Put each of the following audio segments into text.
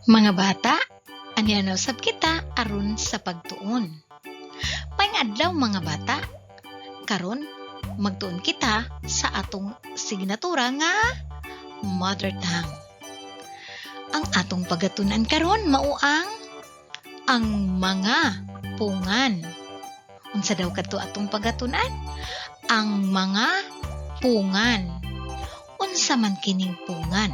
Mga bata, ania na usab kita aron sa pagtuon. Maayong adlaw, mga bata. Karon magtuon kita sa atong signatura nga mother tongue. Ang atong pagatun-an karon mao ang mga pungan. Unsa daw kadto atong pagatun-an? Ang mga pungan. Unsa man kining pungan?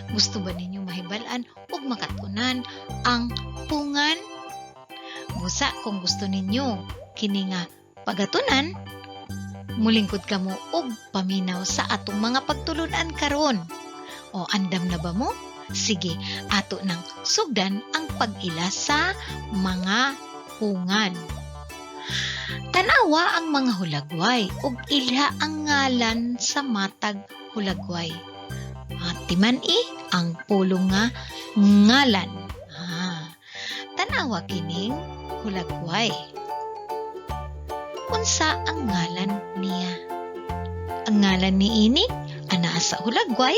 Gusto ba ninyo mahibal-an ug makatunan ang pungan? Busa kung gusto ninyo kini nga pagatunan, mulingkod kamo og paminaw sa atong mga pagtulunan karon. O andam na ba mo? Sige, ato nang sugdan ang pag-ila sa mga pungan. Tanawa ang mga hulagway ug ilha ang ngalan sa matag hulagway. Timan-i ang pulong nga ngalan. Tanawa kining hulagway. Unsa ang ngalan niya? Ang ngalan niini anaa sa hulagway,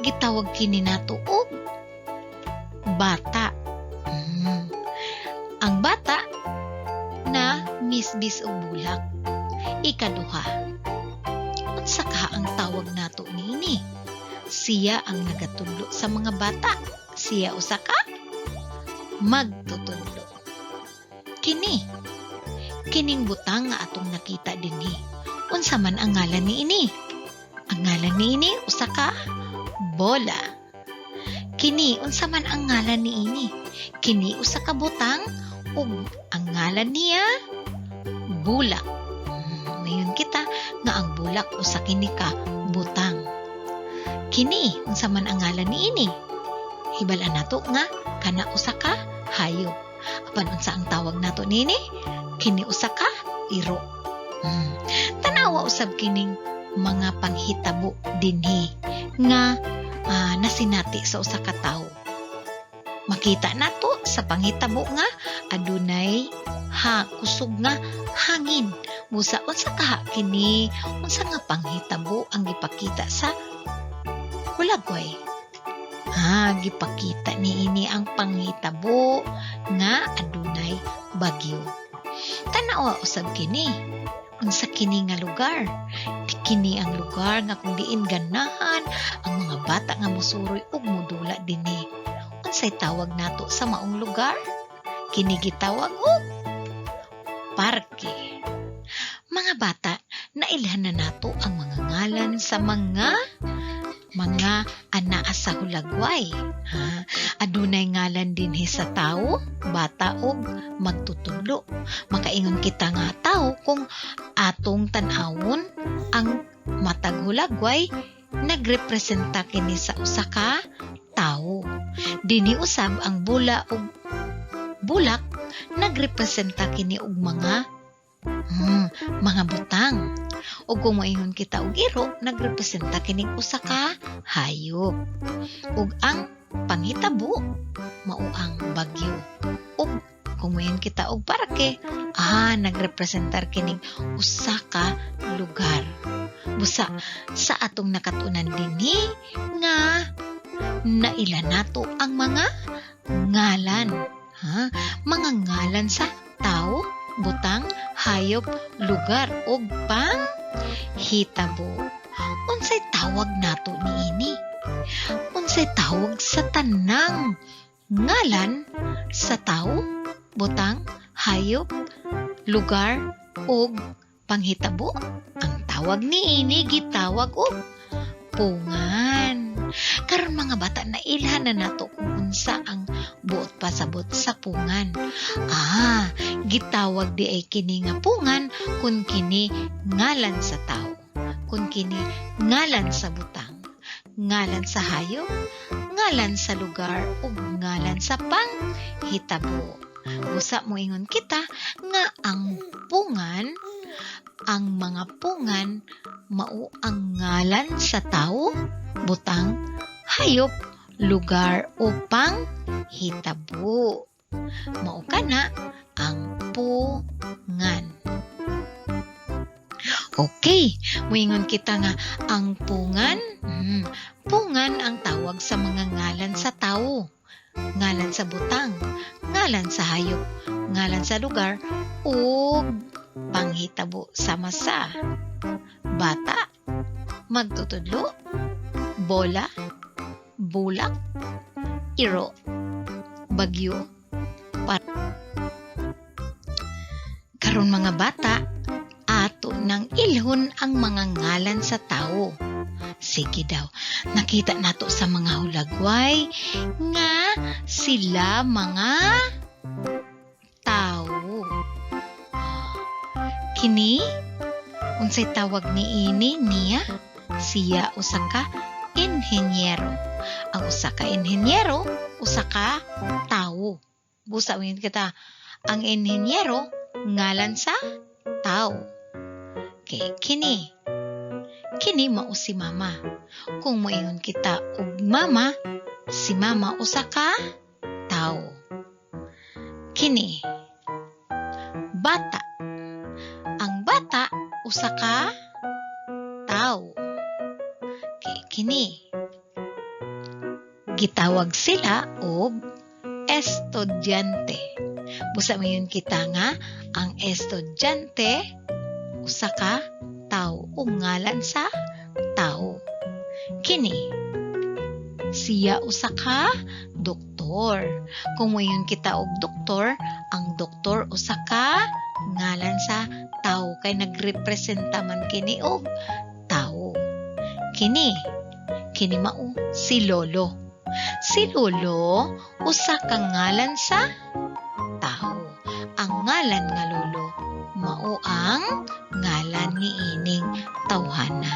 gitawag kini nato og bata. Ang bata na misbis og bulak. Ikaduha. Unsa kaha ang tawag nato niini? Siya ang nagatudlo sa mga bata. Siya usa ka magtutudlo. Kini kining butang nga atong nakita dinhi. Unsa man ang ngalan niini? Ang ngalan niini usa ka bola. Kini, unsa man ang ngalan niini? Kini usa ka butang ug ang ngalan niya bulak. Moingon kita nga ang bulak usa kini ka butang. Kini, unsa man ang ngalan niini? Hibal-an nato nga kana usa ka hayop. Apan unsa ang tawag nato niini? Kini usa ka iro. Tanawa usab kining mga panghitabo dinhi nga nasinati sa usa ka tawo. Makita nato sa panghitabo nga adunay ha kusog nga hangin. Busa unsa kaha kini? Unsa nga panghitabo ang gipakita sa hulagway? Gipakita niini ang panghitabo nga adunay bagyo. Tanawa usab kini. Unsa kini nga lugar? Kini ang lugar nga kung diin ganahan ang mga bata nga mosuroy ug modula dinhi. Unsay tawag nato sa maong lugar? Kini gitawag og parke. Mga bata, nailhan na nato ang mga ngalan sa mga anaa sa hulagway. Ha? Adunay ngalan dinhi sa tawo, bata ug magtutudlo. Makaingon kita nga tawo kung atong tan-awon ang matag hulagway, nagrepresenta kini sa usa ka tawo. Dinhi usab ang bola ug bulak, nagrepresenta kini og mga butang. Ug kung moingon kita og iro, nagrepresenta kining usa ka hayop. Ug ang panghitabo mao ang bagyo. Ug kung moingon kita og parke, nagrepresentar kining usa ka lugar. Busa sa atong nakatunan dinhi nga naila nato ang mga ngalan. Ha? Mga ngalan sa tao, butang, hayop, lugar ug panghitabo. Unsay tawag nato niini? Unsay tawag sa tanang ngalan sa tao, butang, hayop, lugar ug panghitabo? Ang tawag niini gitawag og pungan. Karon, mga bata, nailhan na nato kung unsa ang buot pasabot sa pungan. Gitawag diay kini nga pungan kung kini ngalan sa tao, kung kini ngalan sa butang, ngalan sa hayop, ngalan sa lugar ug ngalan sa panghitabo. Busa moingon kita nga ang pungan, ang mga pungan mao ang ngalan sa tawo, butang, hayop, lugar o panghitabo. Mao kana ang pungan. Okay, muingon kita nga ang pungan, pungan ang tawag sa mga ngalan sa tawo, ngalan sa butang, ngalan sa hayop, ngalan sa lugar, ug panghitabo sama sa bata, magtutudlo, bola, bulak, iro, bagyo, par. Karon mga bata, ato nang ilhon ang mga ngalan sa tawo. Sige daw, nakita nato sa mga hulagway nga sila mga tawo. Kini, unsay tawag ni ini niya? Siya usa ka inhenyero. Ang usa ka inhenyero, usa ka tawo. Busa unin kita, ang inhenyero ngalan sa tao. Okay, kini. Kini mao si mama. Kung moingon kita og mama, si mama usa ka tao. Kini bata. Ang bata usa ka tao. Okay, kini gitawag sila og estudyante. Busa moingon kita nga ang estudyante usa ka tao o ngalan sa tao. Kini siya usa ka doktor. Kung moingon kita og doktor, ang doktor usa ka ngalan sa tao kay nagrepresenta man kini og tao. Kini kini mao si lolo. Si lolo usa ka ngalan sa tao. Ang ngalan nga lolo mao ang ngalan ni ining tawhana.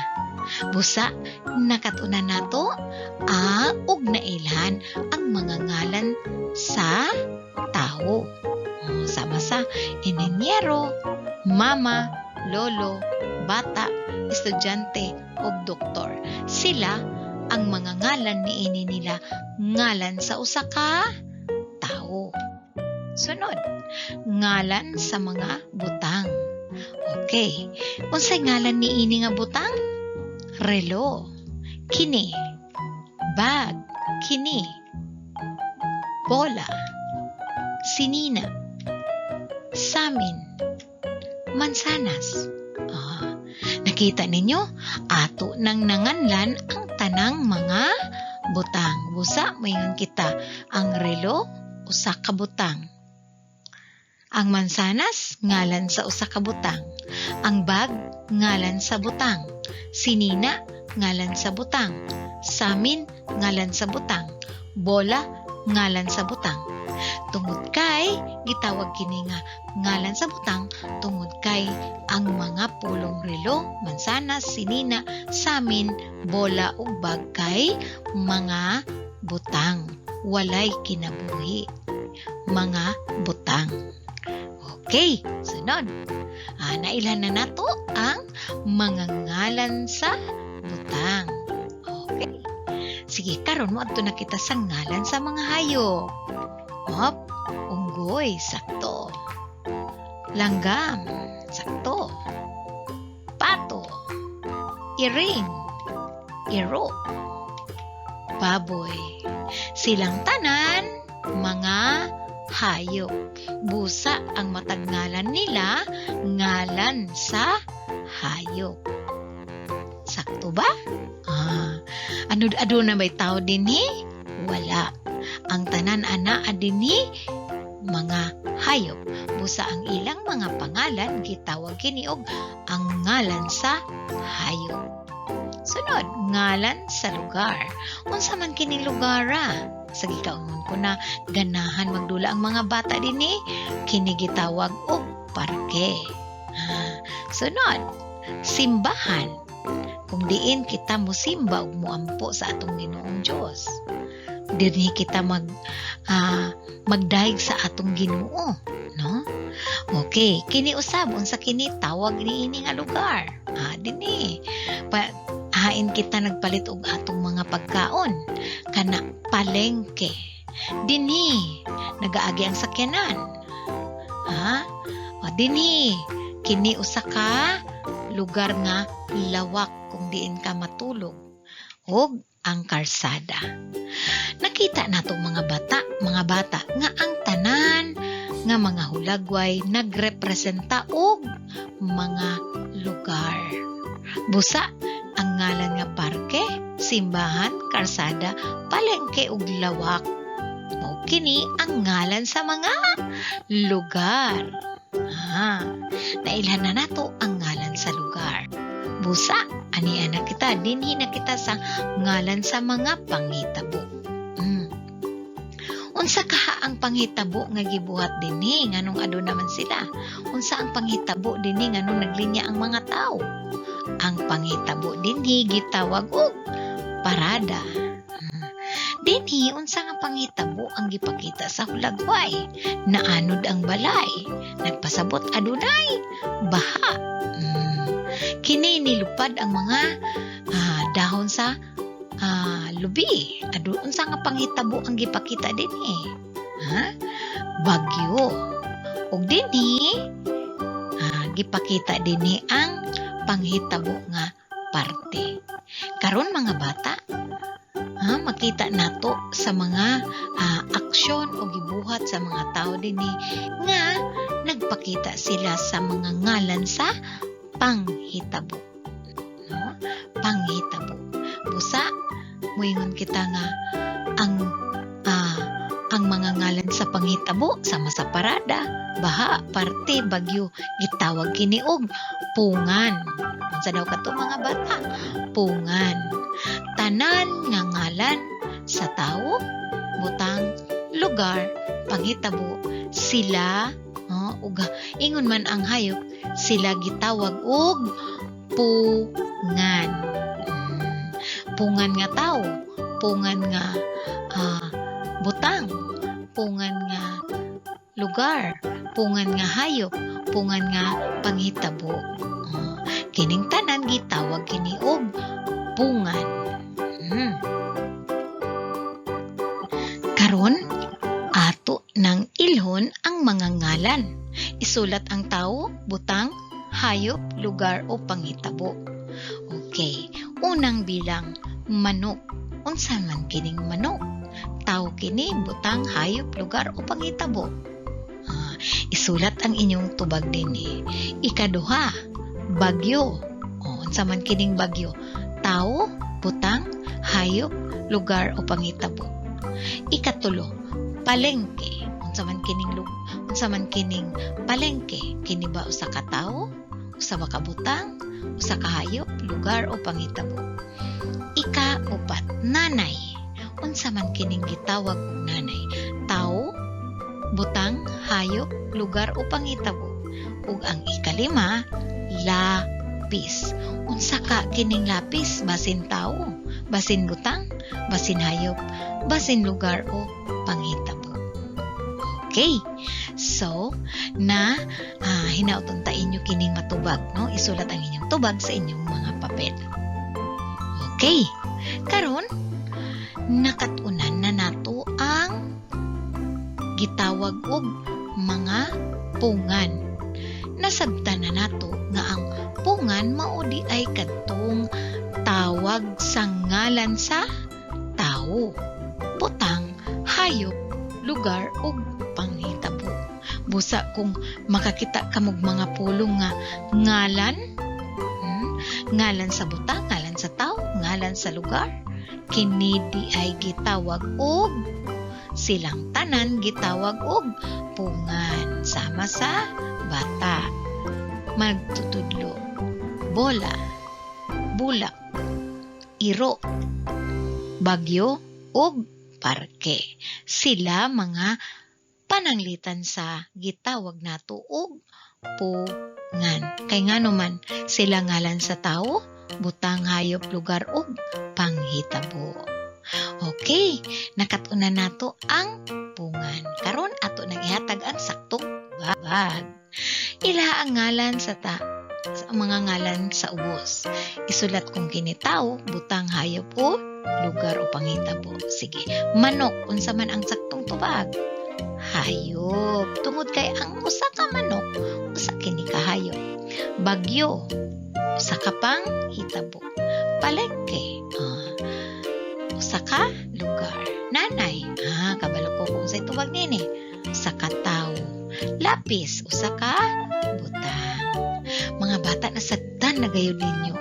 Busa nakat-unan nato og nailhan ang mga ngalan sa tao. Oh, sama sa inhenyero, mama, lolo, bata, estudyante ug doktor. Sila ang mga ngalan niini nila ngalan sa usa ka tawo. Sunod, ngalan sa mga butang. Okay, unsay ngalan niini nga butang? Relo, kini, bag, kini, bola, sinina, samin, mansanas. Nakita ninyo, ato nang nanganlan ang tanang mga butang. Busa, moingon kita, ang relo, usa ka butang. Ang mansanas, ngalan sa usa ka butang. Ang bag, ngalan sa butang. Sinina, ngalan sa butang. Samin, ngalan sa butang. Bola, ngalan sa butang. Tungod kay, gitawag kini nga ngalan sa butang, tungod kay ang mga pulong relo, mansanas, sinina, samin, bola ug bag kay mga butang. Walay kinabuhi. Mga butang. Okay, sunod. Nailhan na nato ang mga ngalan sa butang. Okay. Sige, karon moadto na kita sa ngalan sa mga hayop. Hop, unggoy, sakto. Langgam, sakto. Pato, iring, iro, baboy. Silang tanan, mga hayop. Busa ang matag ngalan nila, ngalan sa hayop. Sakto ba? Ano aduna may tao dinhi? Wala. Ang tanan ana dinhi mga hayop. Busa ang ilang mga pangalan gitawag kini og ang ngalan sa hayop. Sunod, ngalan sa lugar. Unsa man kining lugar ah? Sa gikaon ko na ganahan magdula ang mga bata dinhi, kini gitawag og parke. Sunod, simbahan. Kung diin kita mosimba ug moampo sa atong Ginoong Dios. Dinhi kita magdayeg sa atong Ginoo, no? Okay, kini usab unsa kini tawag niini nga lugar? Dinhi. Hain kita nagpalit og atong mga pagkaon kana palengke. Dinhi nagaagi ang sakyanan. Ha? O dinhi kini usa ka Lugar nga lawak kung diin ka matulog ug ang karsada. Nakita nato, mga bata, nga ang tanan nga mga hulagway nagrepresenta og mga lugar. Busa ang ngalan nga parke, simbahan, karsada, palengke ug lawak. Mao kini ang ngalan sa mga lugar. Ah, nailhan na nato ang ngalan sa lugar. Busa, ania na kita, dinhi na kita sa ngalan sa mga panghitabo. Unsa kaha ang panghitabo nga gibuhat dinhi, nganong aduna man sila? Unsa ang panghitabo dinhi, nganong naglinya ang mga tao? Ang panghitabo dinhi gitawag og parada. Dinhi, unsa nga panghitabo ang gipakita sa hulagway? Naanod ang balay. Nagpasabot adunay baha. Kini nilupad ang mga dahon sa lubi. Adu unsa nga panghitabo ang gipakita dinhi? Ha? Bagyo. Ug dinhi gipakita dinhi ang panghitabo nga parte. Karon, mga bata, ha, makita nato sa mga aksyon o gibuhat sa mga tao dinhi nga nagpakita sila sa mga ngalan sa panghitabo. No? Panghitabo. Busa, muingon kita nga ang mga ngalan sa panghitabo sama sa parada, baha, parte, bagyo, gitawag kini og pungan. Unsa daw kato, mga bata? Pungan. Tanan nga ngalan sa tawo, butang, lugar, panghitabo, sila, no, ug ingon man ang hayop, sila gitawag og pungan. Pungan nga tawo, pungan nga butang, pungan nga lugar, pungan nga hayop, pungan nga panghitabo. Oh, kining tanan gitawag kini og pungan. Karon, ato nang ilhon ang mga ngalan. Isulat ang tawo, butang, hayop, lugar o panghitabo. Okay, unang bilang, manok. Unsa man kining manok? Tawo kini, butang, hayop, lugar o panghitabo? Ah, isulat ang inyong tubag dinhi. Ikaduha, bagyo. O, unsa man kining bagyo? Tawo, butang, hayop, lugar o panghitabo? Ikatulo, palengke. Unsa man kining palengke? Kini ba usa ka tawo, usa ba ka butang, usa ka hayop, lugar o panghitabo? Ika-upat, nanay. Unsa man kining gitawag og nanay? Tawo, butang, hayop, lugar o panghitabo? Ug ang ikalima, lapis. Unsa ka kining lapis? Basin tawo, basin butang, basin hayop, basin lugar o panghitabo? Okay. So, na hinauton ta inyo kining matubag, no? Isulat ang inyong tubag sa inyong mga papel. Okay. Karon, nakat-unan na nato ang gitawag og mga pungan. Nasabtan na nato nga ang pungan mao di ay kadtong tawag sa ngalan sa tawo, butang, hayop, lugar ug panghitabo. Busa kung makakita kamog mga pulong nga ngalan, ngalan sa butang, ngalan sa tawo, ngalan sa lugar, kini di ay gitawag og silang tanan gitawag og pungan, sama sa bata, magtutudlo, bola, bulak, iro, bagyo ug parke. Sila mga pananglitan sa gitawag nato og pungan. Kay ngano man sila ngalan sa tawo, butang, hayop, lugar ug panghitabo. Okay, nakat-unan nato ang pungan. Karon ato nang ihatag ang saktong tubag. Ilaha ang ngalan sa mga ngalan sa ubos. Isulat kung kini tawo, butang, hayop o lugar o panghitabo. Sige. Manok, unsa man ang saktong tubag? Hayop. Tungod kay ang usa ka manok, usa kini ka hayop. Bagyo, Usa ka panghitabo. Palengke. Usa ka lugar. Nanay. Kabalo ko kung unsay tubag nini. Usa ka tawo. Lapis. Usa ka butang. Mga bata, nasabtan na gayud ninyo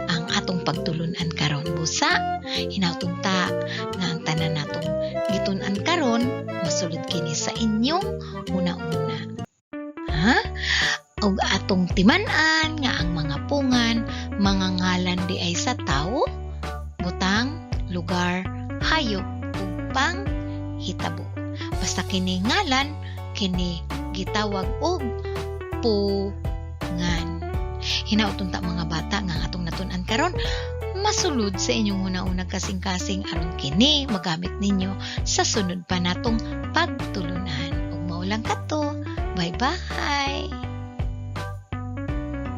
ang atong pagtulunan karon. Busa, hinauton ta nga ang tanan natong gitun-an karon masulod kini sa inyong huna-huna. Ha? Og atong timan-an nga ang mga pungan mga ngalan diay sa tawo, butang, lugar, hayop ug panghitabo. Basta kini ngalan, kini gitawag og pungan. Hinauton ta, mga bata, nga ang atong natun-an karon masulod sa inyong huna-huna, kasing-kasing, aron kini magamit ninyo sa sunod pa natong pagtulunan. Ug mao lang kato. Bye-bye.